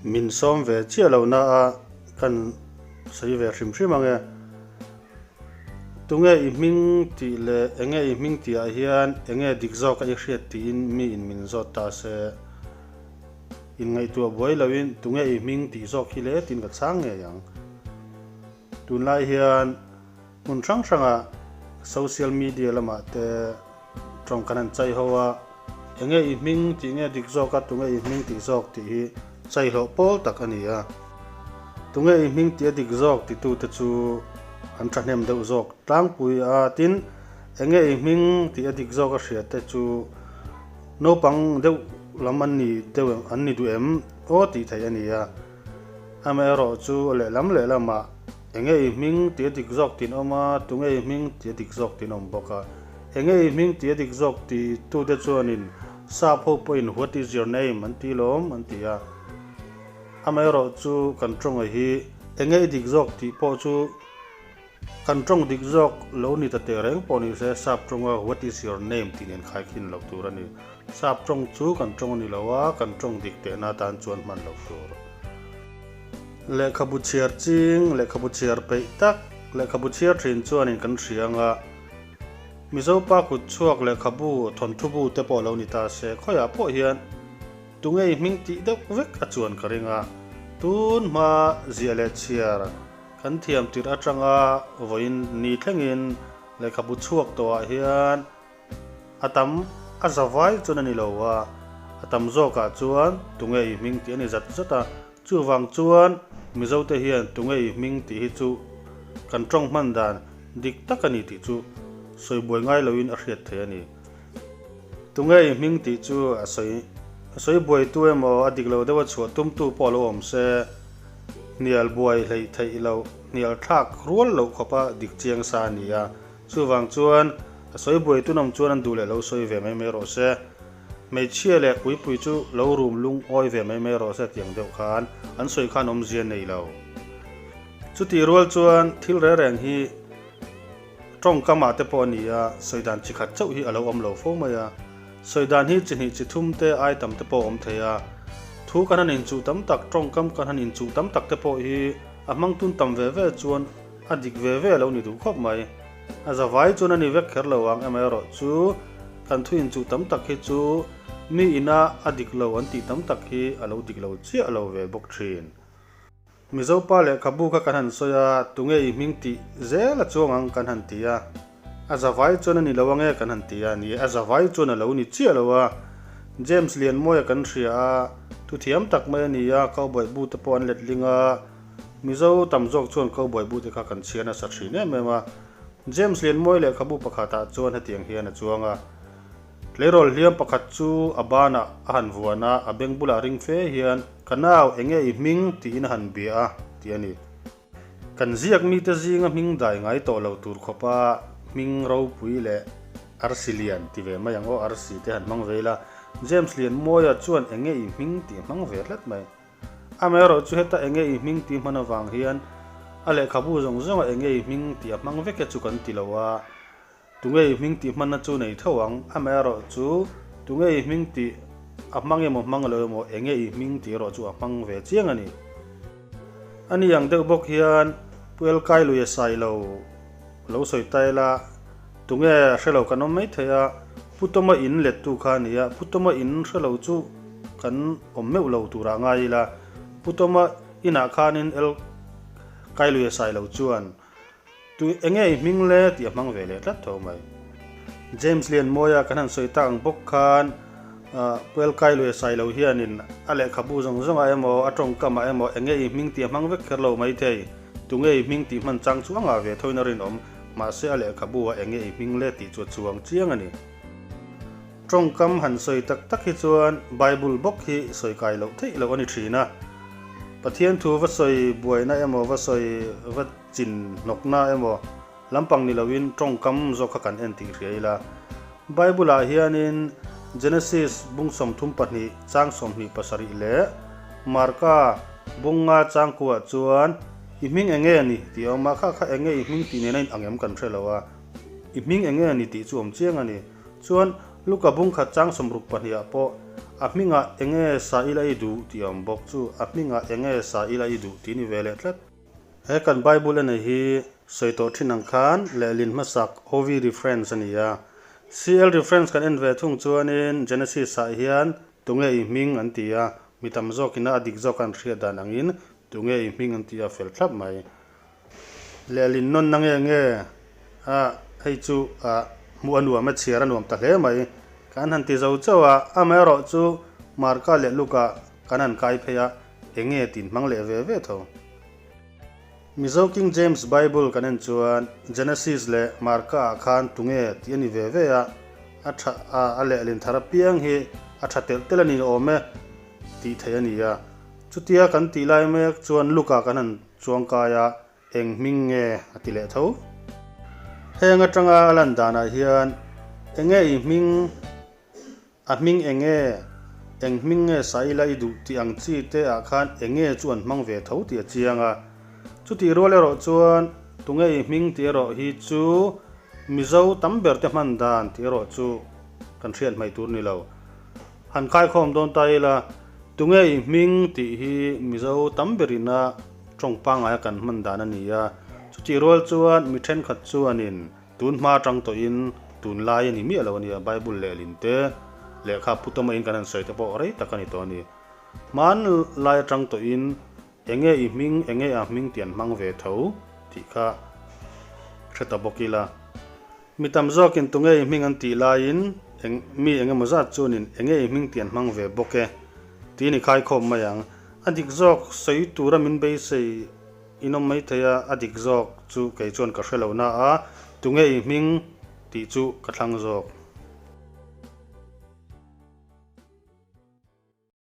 Min sawm ve chiah lo na a kan sawi ve hrim hrim ang e. Tunge i hming tih leh enge i hming tih ah hian enge dik zawk a i hriat tiin mi in min zawt ta se. Inngaihtuah buai lo in tunge i hming tih zawk hi le tiin ka chhang ngei ang. Tunlai hian hmun hrang hrangah social media lamah te tawng kan han chai ho a, enge i hming tih nge dik zawk a, tunge i hming tih zawk tih hi chai hlawh pawl tak a ni a. Tunge i hming tih a dik zawk titute chu an thahnem deuh zawk tlangpui a, tin enge i hming tih a dik zawk a hria te chu naupang deuh lam an ni deuh an ni duh em aw tih theih a ni a. Amaherawhchu lehlam lehlamah enge i hming tih a dik zawk tih an awm a, tunge i hming tih a dik zawk tih an awm bawk a. Enge i hming tih a dik zawk tih tute chuanin sap ho pawhin what is your name an ti lawm an ti a. Amaherawhchu kan tawng hi enge i dik zawk tih pawh chu kan tawng dik zawk lo ni ta teh reng pawh ni se sap tawnga what is your name tih nen khaikhin loh tur a ni. Sap tawng chu kan tawng a ni lo a, kan tawng dik tehna atan chuan hman loh tur. Lehkhabu chhiar ching, lehkhabu chhiar peih tak, lehkhabu chhiar thin chuanin kan hria anga Mizo pa kut chhuak lehkhabu thawnthu bu te pawh lo ni ta se, khawiah pawh hian tunge i hming tih deuh vek a chuan ka ring a, tun hma ziah leh chhiar kan thiam tirh atanga vawiin ni thlengin lehkhabu chhuak tawhah hian A tam a za vai chuan a ni lo a, a tam zawkah chuan tunge i hming tih a ni zat zat a. Chuvang chuan Mizote hian tunge i hming tih hi chu kan tawng hman dan dik tak a ni tih chu sawi buai ngai loin a hriat theih a ni. Tunge i hming tih chu a sawi a sawi buaitu emaw a dik lo deuha chhuah tumtu pawh lo awm se, hnial buai hleih theih loh, hnial thlak rual loh khawpa dik chiang sa a ni a. Chuvang chuan a sawi buai tunawm chuan an duh leh lo sawi ve mai mai rawh se. Hmeichhia leh puipui chu lo rum lung awi ve mai mai rawh se tiang deuh khan an sawi khan awmzia nei lo. Chutih rual chuan thil reng reng hi tawngkamah te pawh a ni a, sawi dan chi khat chauh hi a lo awm lo fo mai a. Sawi dan hi chi hnih chi thum te ai tam te pawh a awm thei a. Thu kan han inchuh tam tak, tawngkam kan han inchuh tam tak te pawh hi a hmang tun tam ve ve chuan A dik ve ve lo ni duh khawp mai. A zavai chuan a ni vek kher lo ang amaherawh chu kan thu inchuh tam tak hi chu mi ina a dik lo an tih tam tak hi a lo dik lo chiah lo ve bawk thin. Mizo pa lehkhabu kha kan han sawi a, tunge i hming tih zel a chuang ang kan han ti a, a zavai chuan a ni lo ange kan han ti a, ni e a zavai chuan a lo ni chiah lo a. James Lianmawia kan hria a, thuthiam tak mai a ni a, cowboy bu te pawh an letling a, Mizo tam zawk chuan cowboy bu te kha kan chhiar nasa thin em em a. James Lianmawi lehkhabu pakhatah chuan hetiang hian a chuang a. Tleirawl hliam pakhat chu a banah a han vuan a, a beng bulah ring fe hian, Ka nau, enge i hming? tiin a han bia a, tih a ni. Kan ziak mite zinga hming dai ngai tawh lo tur khawpa hming ropui leh arsi lian ti ve mai ang aw, arsi te han hmang ve ila. James Lianmawia chuan enge i hming tih a hmang ve tlat mai. Amaherawh chu heta enge i hming tih hman avang hian a lehkhabu zawng zawnga enge i hming tih a hmang vek e chu kan ti lo a, tunge i hming tih hmanna chu nei tho ang. Amaherawh chu tunge i hming tih a hmang emaw hmang lo emaw enge i hming tih erawh chu a hmang ve chiang a ni. A ni ang deuh bawk hian Pu Elkai lui a sai lo lo sawi ta ila tunge hre lo kan awm mai thei a, Pu Tawma in lettu kha a ni a, Pu Tawma in hre lo chu kan awm meuh lo turah ngai ila, Pu Tawma inah khanin El Kailuia sai lo chuan tu enge i hming le tih a hmang ve leh tlat tho mai. James Lianmawia kan han sawi tak ang bawk khan Pu El Kailuia sai lo hianin a lehkhabu zawng zawngah emaw a tawngkamah emaw enge i hming tih a hmang vek kher lo maithei, tunge i hming tih hman chang chu a ngah ve thoin a rinawm, mahse a lehkhabu ah enge i hming le tih chu a chuang chiang a ni. Tawngkam han sawi tak tak hi chuan Bible bawk hi sawi kai loh theih loh a ni thin a. Pathian thu va sawi buaina emaw va sawi va chin hnawkna emaw lampang ni loin tawngkam zawk kha kan en tih hria ila. Bible ah hianin Genesis bung 32 chang 27 leh Marka bung nga chang kuah chuan i hming enge ni tih a awm a, kha kha enge i hming tih nena in ang em kan hre lo a, i hming enge ni tih chu awm chiang a ni. Chuan Luka bung khat chang 62 ah pawh A hmingah enge sa ila i duh tih a awm bawk chu a hmingah enge sa ila i duh tih ni ve leh tlat. He kan Bible ene hi sawi tawh thin ang khan lehlin hmasak OV reference a ni a. CL reference kan en ve thung chuanin Genesis ah hian tunge i hming an ti a, mi tam zawkina a dik zawk an hriat dan angin tunge i hming an ti a fel thlap mai. Lehlin nawnna nge nge a hei chu ah hmuh a nuam a chhiar a nuam ta hle mai. Kan han ti zo chauh a, amaherawh chu Marka leh Luka kan han kai phei a, eng nge tin hmang leh ve ve tho. Mizo King James Bible kan en chuan Genesis leh Marka ah khan tunge tih a ni ve ve a, a tha a a lehlin thar apiang hi a tha telh telh a ni awm e tih theih a ni a. Chutia kan tih lai mek chuan Luka kan han chuang kai a, eng hming nge a ti leh tho. Heng atanga a lan danah hian enge i hming A hming eng nge? Eng hming nge Saila i duh tih ang chi te ah khan eng nge chu an hmang ve tho tih a chiang a. Chutih rual erawh chuan tunge i hming tih erawh hi chu Mizo tam ber te hman dan tih erawh chu kan hriat hmaih tur ni lo. Han khaikhawm dawn ta ila, tunge i hming tih hi Mizo tam berin a tawng pangngai a kan hman dan a ni a. Chutih rual chuan mi thenkhat chuanin Tun hma atang tawhin tunlai a ni miah lo a nia, Bible lehlin te, lehkha putawm a in kan han sawi te pawh rei tak a ni tawh a ni. Hman lai atang tawhin enge i hming, enge a hming tih an hmang ve tho tih kha hre ta bawk ila. Mi tam zawkin tunge i hming an tih laiin eng mi engemaw zat chuanin enge i hming tih an hmang ve bawk e tiin i khaikhawm mai ang. A dik zawk sawi tura min beisei In awm maithei a, a dik zawk chu kei chuan ka hre lo na a, tunge i hming tih chu ka thlang zawk.